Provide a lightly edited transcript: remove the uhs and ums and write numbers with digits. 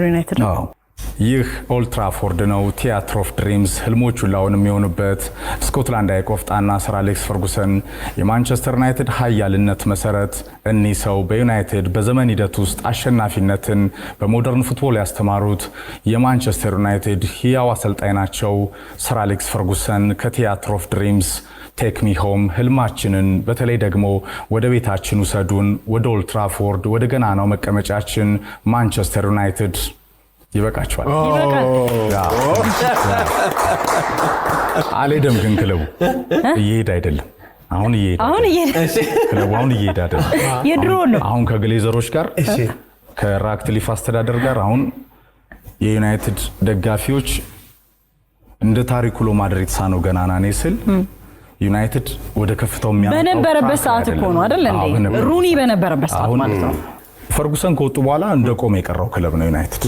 ዩናይትድ ነው። አዎ። ይህ ኦልትራፎርድ ነው። Theatre of Dreams፣ ህልሞች ሁሉ እውን የሚሆኑበት። ስኮትላንዳዊ ቆፍጣና ሰር አሌክስ ፈርጉሰን፣ የማንቸስተር ዩናይትድ ሀያልነት መሰረት። እኒህ ሰው በዩናይትድ በዘመን ሂደት ውስጥ አሸናፊነትን በ modern football ያስተማሩት የማንቸስተር ዩናይትድ ህያው አሰልጣኝ ናቸው። ሰር አሌክስ ፈርጉሰን ከ Theatre of Dreams "Take me home"፣ ህልማችንን በተለይ ደግሞ ወደ ቤታችን ውሰዱን፣ ወደ ኦልትራፎርድ፣ ወደ ገናናው መቀመጫችን ማንቸስተር ዩናይትድ። ይበቃቸዋል። ይበቃል። አልሄደም፣ ግን ክለቡ እየሄደ አይደለም። አሁን እየሄደ አሁን እየሄደ ክለቡ አሁን እየሄደ አይደለም። የድሮ ነው። አሁን ከግሌዘሮች ጋር፣ ከራትክሊፍ አስተዳደር ጋር አሁን የዩናይትድ ደጋፊዎች እንደ ታሪኩ ማደር የተሳነው ገናና እኔ ስል ዩናይትድ ወደ ከፍታው የሚያመጣው በነበረበት track ሰዓት እኮ ነው አይደል እንዴ? አዎ፣ በነበረበት ሩኒ በነበረበት ሰዓት አሁን ማለት ነው። ፈርጉሰን ከወጡ በኋላ እንደ ቆመ የቀረው ክለብ ነው ዩናይትድ።